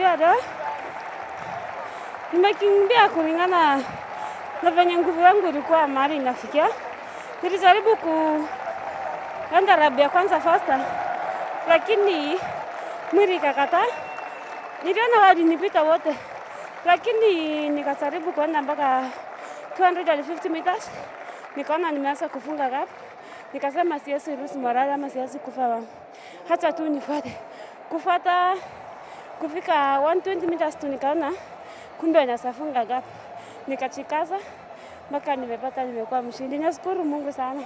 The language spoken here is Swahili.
Nimekimbia leo, nimekimbia kulingana na venye nguvu yangu ilikuwa mahali inafikia. Nilijaribu kuenda lap ya kwanza faster, lakini mwili ikakataa. Niliona walinipita wote, lakini nikajaribu kuenda mpaka 250 meters, nikaona nimeanza kufunga gap. Nikasema siwezi lose morale ama siwezi kufa, hata tu nifuate. Kufuata kufika 120 meters tu nikaona kumbe naweza funga gap, nikajikaza mpaka nimepata, nimekuwa mshindi. Nashukuru Mungu sana.